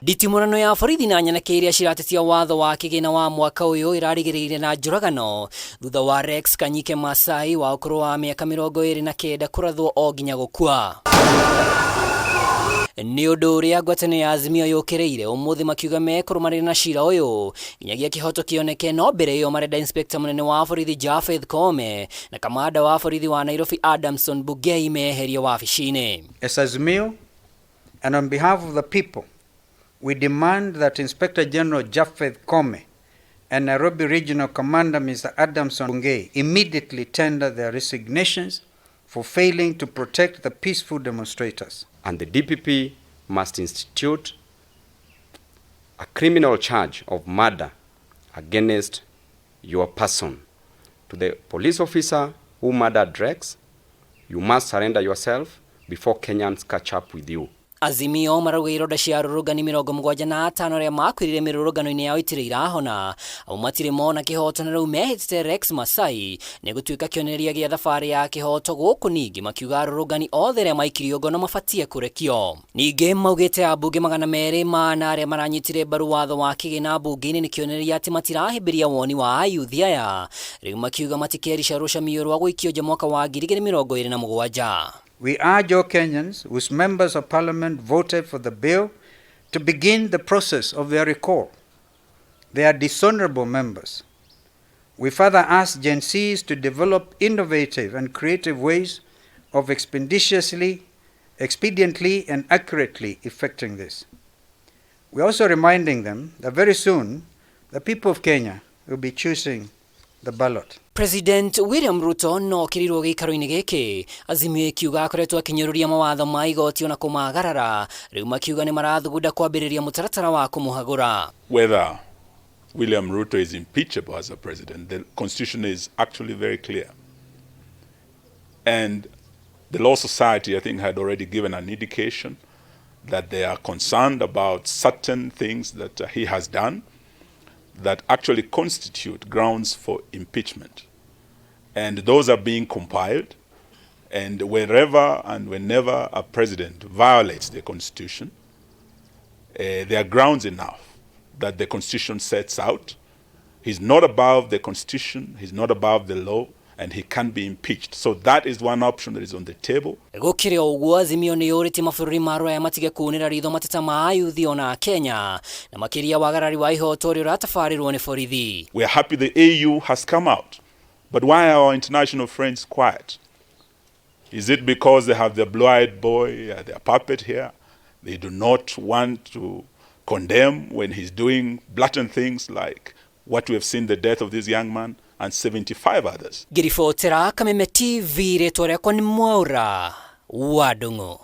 Nditimũrano ya borithi na nyanake iria ciratetia watho wa kĩgĩna wa mwaka ũyũ ĩrarigĩrĩire na njũragano thutha wa Rex Kanyike Masai wa ũkũrũ wa mĩaka 29 kũrathwo o nginya gũkua. Nĩ ũndũ ũrĩa ngwatanĩro ya Azimio yũkĩrĩire ũmũthĩ makiuga mekũrũmanĩrĩra na cira ũyũ nginyagia kĩhoto kĩoneke, no mbere ĩyo marenda inspector mũnene wa borithi Japheth Koome na kamanda wa borithi wa Nairobi Adamson Bungei meherio wabici-inĩ. As Azimio, and on behalf of the people, we demand that Inspector General Japheth Koome and Nairobi Regional Commander Mr. Adamson Bungei immediately tender their resignations for failing to protect the peaceful demonstrators. And the DPP must institute a criminal charge of murder against your person. To the police officer who murdered Rex, you must surrender yourself before Kenyans catch up with you. Azimio marauga ironda cia arũrũngani 75 arĩa makuĩrire mĩrũrũngano-inĩ yao itirĩ irahona, au matirĩ mona kĩhoto na rĩu mehĩtĩte Rex Masai nĩ gũtuĩka kĩonereria gĩa thabarĩ ya kĩhoto gũkũ, ningĩ makiuga arũrũngani othe arĩa maikirio ngono mabatie kũrekio. Ningĩ maugĩte ambunge 204 arĩa maranyitire mbaru watho wa kĩgĩna mbunge-inĩ nĩ kĩonereria atĩ matirahĩmbĩria woni wa ayuthi aya, rĩu makiuga matikerica rũcamio rwa gũikio nja mwaka wa 2027. We urge all Kenyans whose members of parliament voted for the bill to begin the process of their recall. They are dishonorable members. We further ask Gen Zs to develop innovative and creative ways of expeditiously, expediently, and accurately effecting this. We are also reminding them that very soon the people of Kenya will be choosing the ballot. President William Ruto no okĩrĩirwo gĩikaro-inĩ gĩkĩ, Azimio ĩkiuga akoretwo akĩnyũrũria mawatho ma igoti ona kũmagarara, rĩu makiuga nĩ marathugunda kwambĩrĩria mũtaratara wa kũmũhagũra. Whether William Ruto is impeachable as a president, the constitution is actually very clear. And the Law Society, I think, had already given an indication that they are concerned about certain things that he has done that actually constitute grounds for impeachment. And those are being compiled. And wherever and whenever a president violates the constitution, there are grounds enough that the constitution sets out. He's not above the constitution, he's not above the law, and he can be impeached. So that is one option that is on the table. Gũkĩrĩ o ũguo, Azimio nĩ yũrĩtie mabũrũri ma rũraya matige kunĩra ritho mateta ma ayuthi ona Kenya, na makĩria wagarari wa ihoto ũrĩa ũratabarĩrwo nĩ borithi. We are happy the AU has come out, but why are our international friends quiet? Is it because they have their blue-eyed boy, their puppet here? They do not want to condemn when he's doing blatant things like what we have seen, the death of this young man and 75 others. Ngĩribotera Kameme TV, rĩtwa rĩakwa nĩ Mwaũra wa Ndung'u.